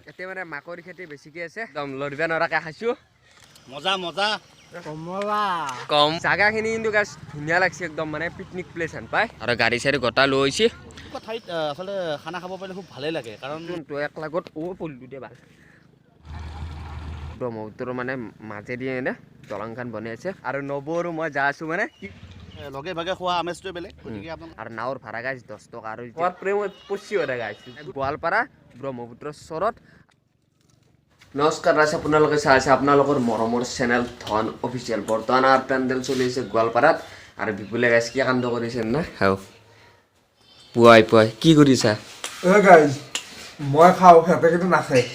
এতিয়া মানে মাকৰি খেতি বেছিকে আছে, একদম লৰিব নোৱাৰাকে খাইছো। মজা মজা কমলা কম জাগাখিনি কিন্তু গাছ ধুনীয়া লাগছে একদম, মানে পিকনিক প্লেচ হেন পায়। আৰু গাড়ী চাড়ী গোটা লৈ আহিছে। ঠাইত আচলতে খানা খাব পাৰিলে খুব ভালেই লাগে, কাৰণ এক লাখত পলটো দে ভাল। ব্ৰহ্মপুত্ৰৰ মানে মাজেদি এনে দলংখন বনাই আছে। আৰু নবৌ আৰু মই যাই আছো মানে লগে ভাগে খোৱা আমেজটোৱে বেলেগ। গতিকে আৰু নাৱৰ ভাড়া গাইছ 10 টকা। আৰু প্ৰেমত 25 টকা গাইছ। গোৱালপাৰা ব্ৰহ্মপুত্ৰৰ চৰত। নমস্কাৰ ৰাইজ, আপোনালোকে চাই আছে আপোনালোকৰ মৰমৰ চেনেল ধন অফিচিয়েল। বৰ্তমান আৰু পেণ্ডেল চলি আছে গোৱালপাৰাত। আৰু বিপুলে গাইছ কি কাণ্ড কৰিছে না হাও পুৱাই পুৱাই কি কৰিছা? গাইজ মই খাওঁ, সিহঁতে কিন্তু নাখায়।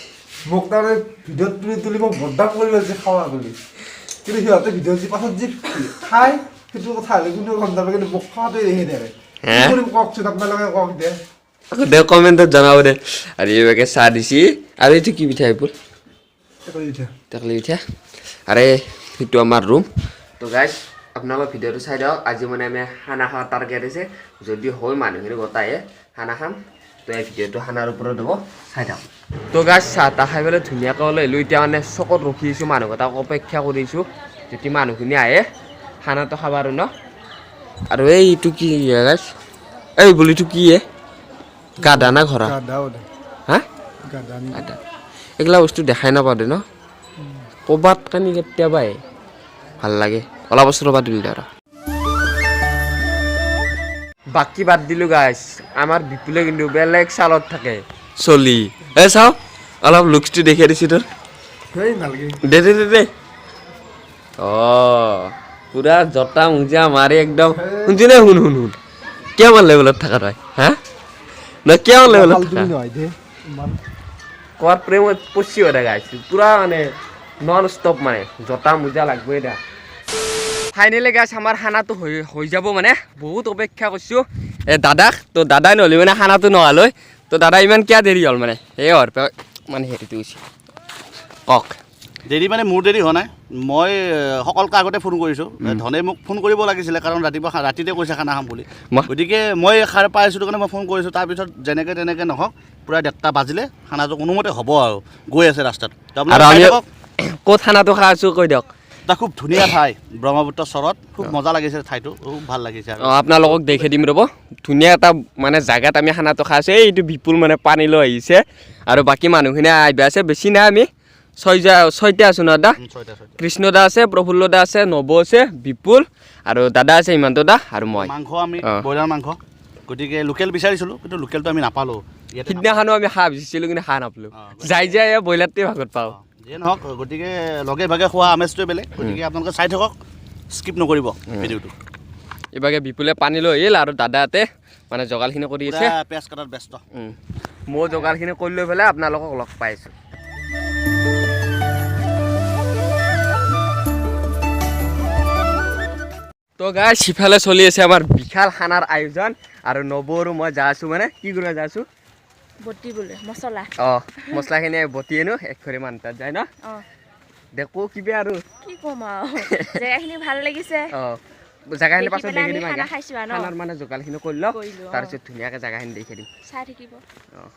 মোক তাৰমানে ভিডিঅ'ত তুলি তুলি মোক বদনাম কৰি লৈছে খাৱা বুলি, কিন্তু সিহঁতে ভিডিঅ'ত যি পাছত যি খায় সেইটো কথা হ'লে কোনেও গম নাপায়, কিন্তু মোক খোৱাটোৱে দেখি থাকে। কওকচোন আপোনালোকে, কওক দে দে কমেণ্টত জনাব দে। আৰু এইভাগে চাহ দিছি। আৰু এইটো কি পিঠা? এইবোৰ টেকলি পিঠা। আৰে সেইটো আমাৰ ৰুম। তো গাইজ আপোনালোকৰ ভিডিঅ'টো চাই দিয়ক। আজি মানে আমি খানা খোৱাৰ টাৰ্গেট আছে, যদি হয় মানুহখিনি গোটাই খানা খাম। তো এই ভিডিঅ'টো খানাৰ ওপৰত হ'ব, চাই থাকক। তো গাইজ চাহ তাহ খাই পেলাই ধুনীয়াকৈ ওলাই আহিলোঁ। এতিয়া মানে চকত ৰখি আছোঁ, মানুহকেইটাক অপেক্ষা কৰিছোঁ। যদি মানুহখিনি আহে খানাটো খাব আৰু ন। আৰু এইটো কি গাইজ? এই বুলিটো কি হে? গাধা না ঘোঁৰা? হা গাধা। এইগিলা বস্তু দেখাই নাপাওঁ দে ন, ক'ৰবাত কানি কেতিয়াবাই ভাল লাগে। অলপ বছৰৰ পৰা তুলি আৰু বাকী বাদ দিলোঁ গাইছ। আমাৰ বিপুলে কিন্তু বেলেগ চালত থাকে চলি। এ চাওঁ অলপ লুকছটো দেখাই দিছোঁ তোৰ। দে দে দে দে। অঁ পুৰা জোতা মোজা মাৰি একদম। শুনছি নে? শুন শুন শুন, কিমান লেভেলত থাকা তই? হা ন কিমান লেভেলত থাকা? ক'ৰবাত প্ৰেমত 25 টকা গাইছোঁ পুৰা, মানে নন ষ্টপ, মানে জোতা মোজা লাগবই দা। ফাইনেলি গাইছ আমাৰ খানাটো হৈ যাব। মানে বহুত অপেক্ষা কৰিছোঁ এই দাদাক। তো দাদাই নহ'লে মানে খানাটো নহ'ল হয়। তো দাদা ইমান কিয় দেৰি হ'ল মানে? সেই হোৱাৰ পৰা মানে হেৰিটো হৈছে। কওক। দেৰি মানে মোৰ দেৰি হোৱা নাই, মই সকলোকে আগতে ফোন কৰিছোঁ। ধনে মোক ফোন কৰিব লাগিছিলে, কাৰণ ৰাতিপুৱা ৰাতিতে কৈছে খানা খাম বুলি। গতিকে মই সাৰ পাই আছিলোঁ কাৰণে মই ফোন কৰিছোঁ। তাৰপিছত যেনেকৈ তেনেকৈ নহওক পুৰা 1:30 বাজিলে খানাটো কোনোমতে হ'ব আৰু গৈ আছে ৰাস্তাত। ক'ত খানাটো খাই আছোঁ কৈ দিয়ক। এটা খুব ধুনীয়া ঠাই ব্ৰহ্মপুত্ৰ চৰত, খুব মজা লাগিছে ঠাইটো, খুব ভাল লাগিছে। অঁ আপোনালোকক দেখি দিম ৰ'ব। ধুনীয়া এটা মানে জেগাত আমি খানাটো খাই আছোঁ। এইটো বিপুল মানে পানী লৈ আহিছে আৰু বাকী মানুহখিনি আহিব আছে। বেছি নাই, আমি ছয়টা আছোঁ ন দাদা? কৃষ্ণ দা আছে, প্ৰফুল্ল দা আছে, নৱ আছে, বিপুল আৰু দাদা আছে, হিমন্ত দা আৰু মই। মাংস আমি ব্ৰইলাৰ মাংস, গতিকে লোকেল বিচাৰিছিলোঁ কিন্তু লোকেলটো আমি নাপালোঁ। সিদিনাখনো আমি হাঁহ বিচাৰিছিলোঁ কিন্তু হাঁহ নাপালোঁ। যাই যাই ব্ৰইলাৰটোৱে ভাগত পাওঁ। যিয়ে নহওক, গতিকে লগে ভাগে খোৱা আমেজটোৱে বেলেগ। গতিকে আপোনালোকে চাই থাকক, স্কিপ নকৰিব ভিডিঅ'টো। এইভাগে বিপুলে পানী লৈ আহিল আৰু দাদাহঁতে মানে যোগাৰখিনি কৰি আছে, পিঁয়াজ কটাত ব্যস্ত। মই যোগাৰখিনি কৰি লৈ পেলাই আপোনালোকক লগ পাইছোঁ। তো গাইছ সিফালে চলি আছে আমাৰ বিশাল খানাৰ আয়োজন। আৰু নবৌ আৰু মই যাই আছোঁ। মানে কি কৰিব যাই আছোঁ? বটিবলৈ মছলা। অঁ মছলাখিনি বটি আনো এক খৰি মান তাত যায় ন। দেখো কিবা আৰু কি ক'ম আৰু, জেগাখিনি ভাল লাগিছে। অঁ জেগাখিনি পাছত দেখি দিম। খানাৰ মানে যোগাৰখিনি কৰি লওক, তাৰপিছত ধুনীয়াকৈ জেগাখিনি দেখি দিম। চাই থাকিব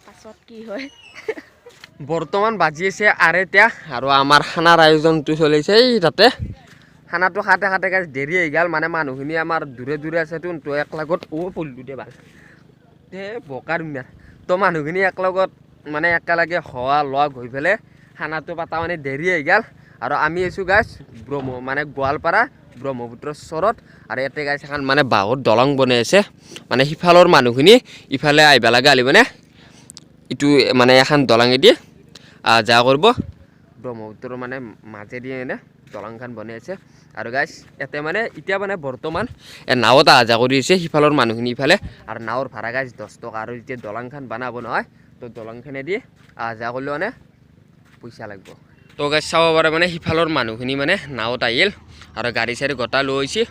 পাছত কি হয়। বৰ্তমান বাজি আছে 2:30 আৰু আমাৰ খানাৰ আয়োজনটো চলিছে এই তাতে। খানাটো খাতে খাতে গাইছ দেৰি হৈ গ'ল। মানে মানুহখিনি আমাৰ দূৰে দূৰে আছেতো, তো এক লগত পলটো দে ভাল দে বোকা ধুনীয়া। তো মানুহখিনি একলগত মানে একেলগে হোৱা লগ হৈ পেলাই খানাটো পাতা মানে দেৰি হৈ গ'ল। আৰু আমি আছোঁ গাইছ ব্ৰহ্ম মানে গোৱালপাৰা ব্ৰহ্মপুত্ৰৰ চৰত। আৰু ইয়াতে গাইছ এখন মানে বাঁহৰ দলং বনাই আছে। মানে সিফালৰ মানুহখিনি ইফালে আহিব লগা হ'লে মানে ইটো মানে এখন দলঙেদি যা কৰিব। ব্ৰহ্মপুত্ৰৰ মানে মাজেদি এনে দলংখন বনাই আছে। আৰু গাইছ ইয়াতে মানে এতিয়া মানে বৰ্তমান নাৱত অহা যোৱা কৰি আছে সিফালৰ মানুহখিনি ইফালে। আৰু নাৱৰ ভাড়া গাইছ 10 টকা। আৰু যেতিয়া দলংখন বনাব নহয়, তো দলংখনেদি অহা যোৱা কৰিলে মানে পইচা লাগিব। তো গাইছ চাব পাৰে মানে সিফালৰ মানুহখিনি মানে নাৱত আহিল আৰু গাড়ী চাড়ী গোটা লৈ আহিছে।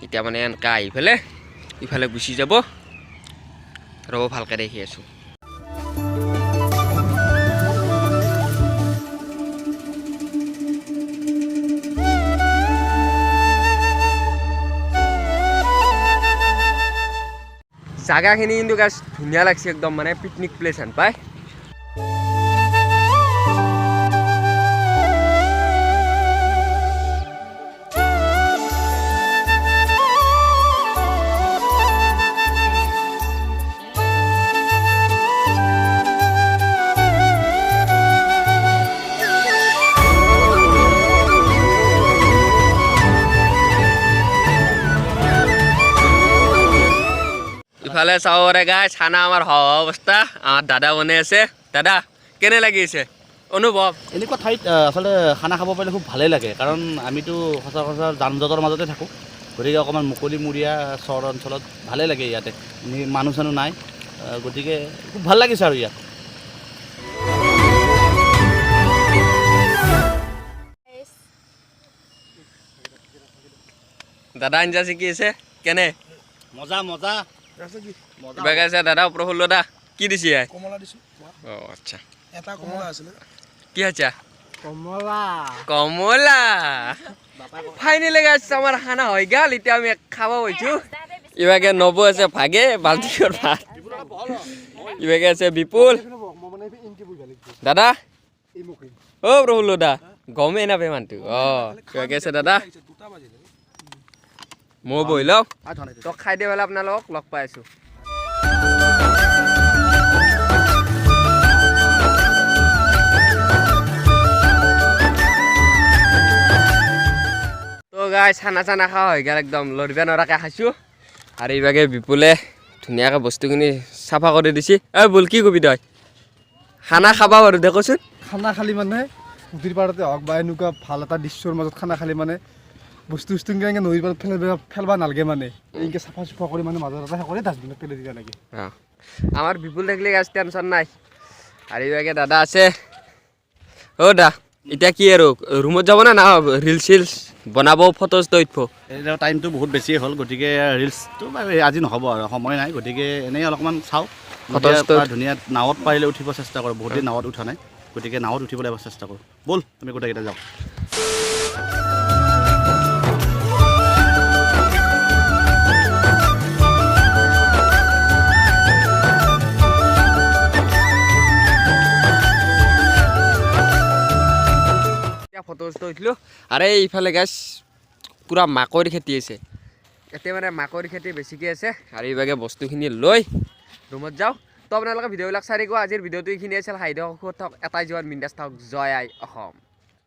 এতিয়া মানে এনেকৈ আহি পেলাই ইফালে গুচি যাব। ৰ'ব ভালকৈ দেখি আছোঁ। জাগাখিনি কিন্তু গাইজ ধুনীয়া লাগছে একদম, মানে পিকনিক প্লেচ হেন পায়। ইফালে চাব পাৰে গাইজ, খানা আমাৰ হোৱা অৱস্থা। আমাৰ দাদা বনাই আছে। দাদা, কেনে লাগিছে অনুভৱ? এনেকুৱা ঠাইত আচলতে খানা খাব পাৰিলে খুব ভালেই লাগে, কাৰণ আমিতো সচৰাচৰ যান জঁটৰ মাজতে থাকোঁ। গতিকে অকণমান মুকলিমূৰীয়া চহৰ অঞ্চলত ভালেই লাগে। ইয়াতে এনেই মানুহ চানুহ নাই, গতিকে খুব ভাল লাগিছে আৰু ইয়াত। দাদা আঞ্জা শিকি আছে কেনে? মজা মজা। কিবা আছে দাদা? প্ৰফুল্ল দা, কি দিছে? কমলা দিছোঁ। অঁ, আচ্ছা। এটা কমলা আছিলে। কি আচ্ছা? কমলা। কমলা। ফাইনেলি গাইজ, আমাৰ খানা হৈ গ'ল। এতিয়া আমি খাব হৈছোঁ। ইভাগে নবৌ আছে ভাগে বাল্টিৰ ভাত, ইভাগে আছে বিপুল দাদা। অ' প্ৰফুল্ল দা, গমেই নাপায় মানুহটো। অঁ, ইভাগে আছে দাদা। মই বহি লওঁ তো, খাই দি পেলাই আপোনালোকক লগ পাই আছোঁ। তো গাইজ, খানা চানা খোৱা হৈ গ'ল, একদম লৰিব নোৱাৰাকৈ খাইছোঁ। আৰু এইভাগে বিপুলে ধুনীয়াকৈ বস্তুখিনি চাফা কৰি দিছে। ঐ বল, কি কবি তই? খানা খাবা বাৰু দে, কচোন। খানা খালি মানে নদীৰ পাৰতে হওক বা এনেকুৱা ভাল এটা দৃশ্যৰ মাজত খানা খালি মানে বস্তু বস্তু এনেকৈ নদীৰ পাৰত ফেলবা নালাগে, মানে এনেকৈ চাফা চুফা কৰি মানে মাজত এটা কৰি ডাষ্টবিনত পেলাই দিব লাগে। অঁ, আমাৰ বিপুল থাকিলে গাইজ টেনশ্যন নাই। আৰু এইভাগে দাদা আছে। অ' দা, এতিয়া কি আৰু ৰুমত যাব না ৰিলচ চিলচ বনাব, ফটো চটো উঠিব? এতিয়া টাইমটো বহুত বেছিয়ে হ'ল, গতিকে ৰিলচটো বাৰু আজি নহ'ব আৰু সময় নাই। গতিকে এনেই অলপমান চাওঁ। ফটো চটো। ধুনীয়া নাৱত পাৰিলে উঠিব চেষ্টা কৰোঁ, বহুত দিন নাৱত উঠা নাই, গতিকে নাৱত উঠিবলৈ এবাৰ চেষ্টা কৰোঁ। ব'ল, আমি গোটেইকেইটা যাওঁ। এতিয়া ফটো চটো উঠিলোঁ। আৰু এইফালে গাইজ পূৰা মাকৈৰ খেতি আছে ইয়াতে, মানে মাকৈৰ খেতি বেছিকৈ আছে। আৰু এইভাগে বস্তুখিনি লৈ ৰুমত যাওঁ। তো আপোনালোকে ভিডিঅ'বিলাক চাই থাকিব। আজিৰ ভিডিঅ'টো এইখিনি আছিল। হাঁহি থাকক, সুখত থাকক, এটাই জীৱন, বিন্দাছ থাকক। জয় আই অসম।